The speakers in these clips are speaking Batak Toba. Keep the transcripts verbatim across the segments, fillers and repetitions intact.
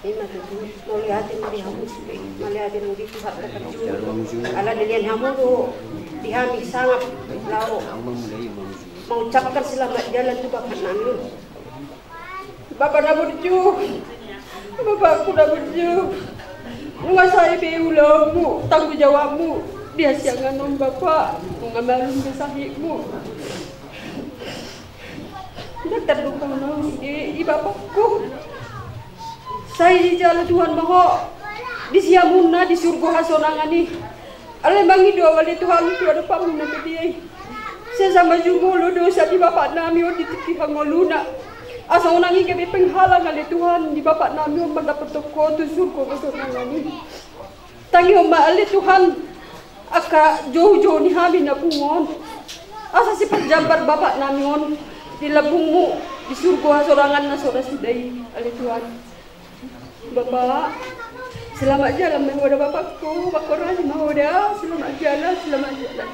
Ima tutu, mauliate ma di hamu, mauliate ma di Tuhan Tapatur. Ala dilehon hamu do di hami sangap laho mangucapkan selamat jalan tu bapa nami on. Bapa na burju, bapakku na burju, nunga sae be ulaonmu, tanggung jawabmu di hasiangan on bapa, nunga malum be sahitmu. Ndang tarlupa na hau sude i bapakku. Sai dijalo Tuhan ma ho di siamunna di surgo hasonangan i. Alai mangido au ale Tuhan tu adopanmu na badia i. Sai sama jumolo dosa ni bapa nami on di tingki hangoluanna. Asa unang i gabe penghalang ale Tuhan di bapa nami on mandapothon ho tu surgo hasonangan i. Tangihon ma ale Tuhan angka joujou ni hami na pungu on. Asa sifat jambar bapa nami on di lambungmu di surgo hasonangan na so ra suda i ale Tuhan. Bapa, selamat jalan ma ho da bapakku, bapakku rani ma ho da, selamat jalan, selamat jalan.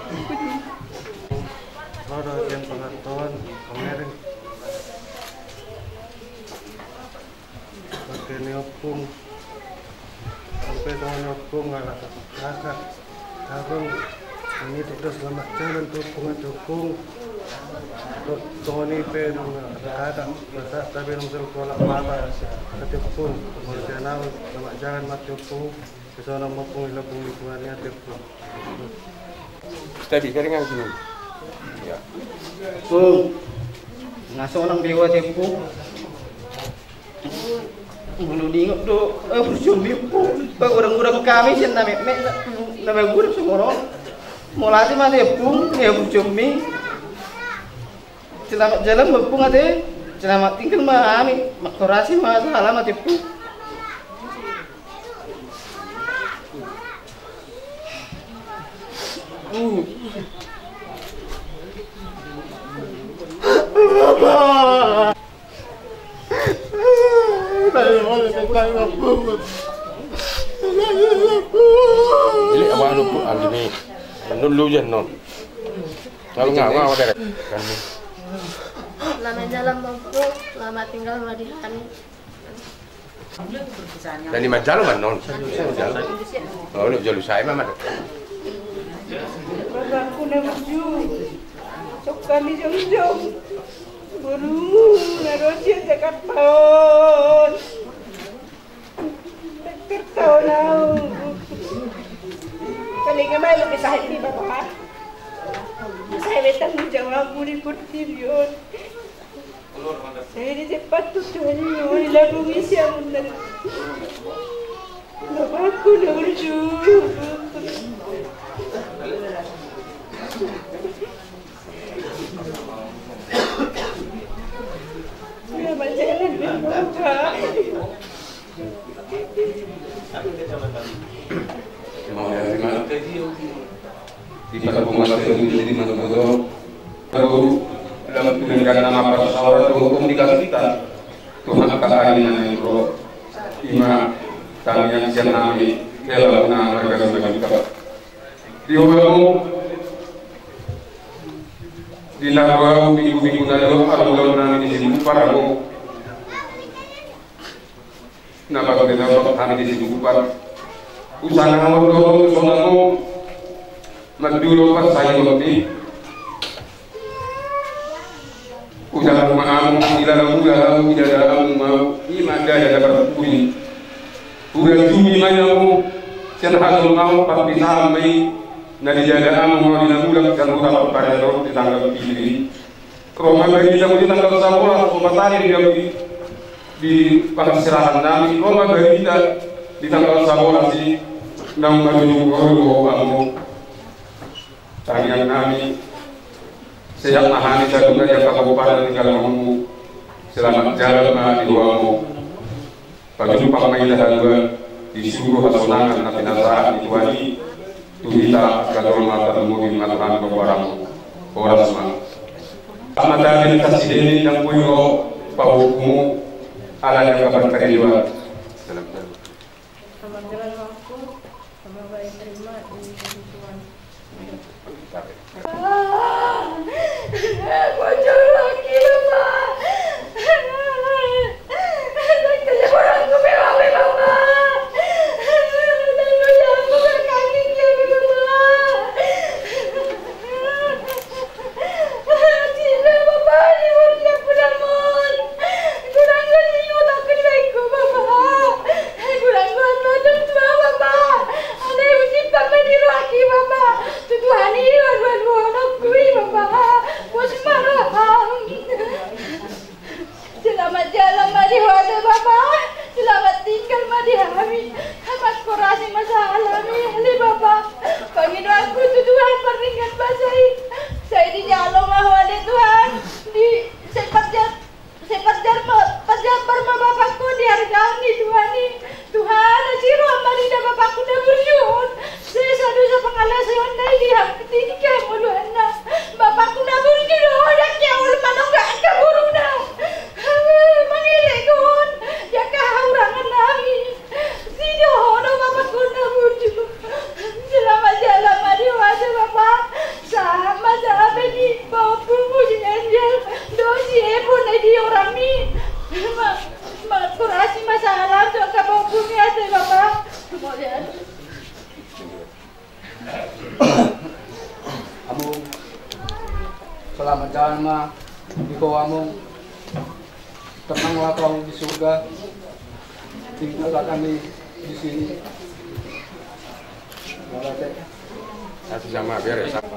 Ro do sian pangaton, pamereng. Pake ni ompung. Sampe songon ni ompung ala kakak. Abang, ini tuh selamat jalan tuh ompung, tuh ompung. Tuh, songon i pe nang ada, ada. Masa tapi nang seru kolak mata. Tuh ompung, mau channel selamat jalan ma tuh ompung. Kesana ma ompung, ila ompung di Tuhan ya tuh ompung. Tapi keringan sini. Ya. Pung. Ngaso nang bewa tuh ompung. Molo diingot do, eh, burju mi, Pung. Pagodang-godang hami sian na metmet, na magodang songon on. Mauliate ma di Pung, eh, burju mi. Selamat jalan ma Pung ate. Selamat tinggal ma hami. Makkorasi ma sahala ma di Pung. Ili awak lu, Pung, anu ni. Anu lu jan non. Kalau nggak mau, ada kan. Selamat jalan, Pung. Selamat tinggal ma di hami. Jadi manjalo ma non. Manjalo. Oh, lu jalo sai ma madok. Bapakku na burju. Sok hami jongjong. Borumu na ro sian Jakarta on. Jakarta on au. Paling ma i lebih sahit ni bapa. Sahit be tanggung jawabmu di portibi on. Sai disempat tu Tuhan i, dilambungi siamunna. Bapakku na burju. Selamat jalan, Bapa. Di pasupasu di masa boso, baru dalam tujuan nama pasaran hukum di kasita. Tuhan kata ini nanti bro, ima tangiang sian nami, hela na marga Simanjuntak. Di hulamu, di na bau minggu-minggu na dohot, alu-alu nami di sini paramu. Na baru didapot hami di Situmbukan. Usaha na molo songon on, mandula parsahitonnami. Usaha ma amu, ilala mula amu, idada amu ma amu, ima dada na parpudi. Uda jumi ma i amu, sian hamu ma amu, parpisahan ma i, na didada amu ma amu, di na mulak, sian huta Parparian, di tanggal piri. Ro ma barita muse tanggal sabolas, ro ma tadi di, di pangarsirahan nami, ro ma barita di tanggal sabolas i, naung marujung ro do amu. Tangiang nami, sehat ma hami saluhutna di angka pomparan na tinggal amu. Selamat jalan ma di ho amu. Pajumpang ma hita haduan di surgo hasonangan na pinasahat ni Tuhan i tu hita, angka jolma tarlumobi ma tu hami pomparanmu. Horas ma. Mata ni kasih ini nang boi ro pahukumu ala ni angka pangkaridoan. Salam. Sama jalan waktu, sama baik terima di Tuhan. Bojo Among, selamat jalan ma di ho, Among. Tenanglah kau di surga. Tinggallah kami di sini. Satu sama beres.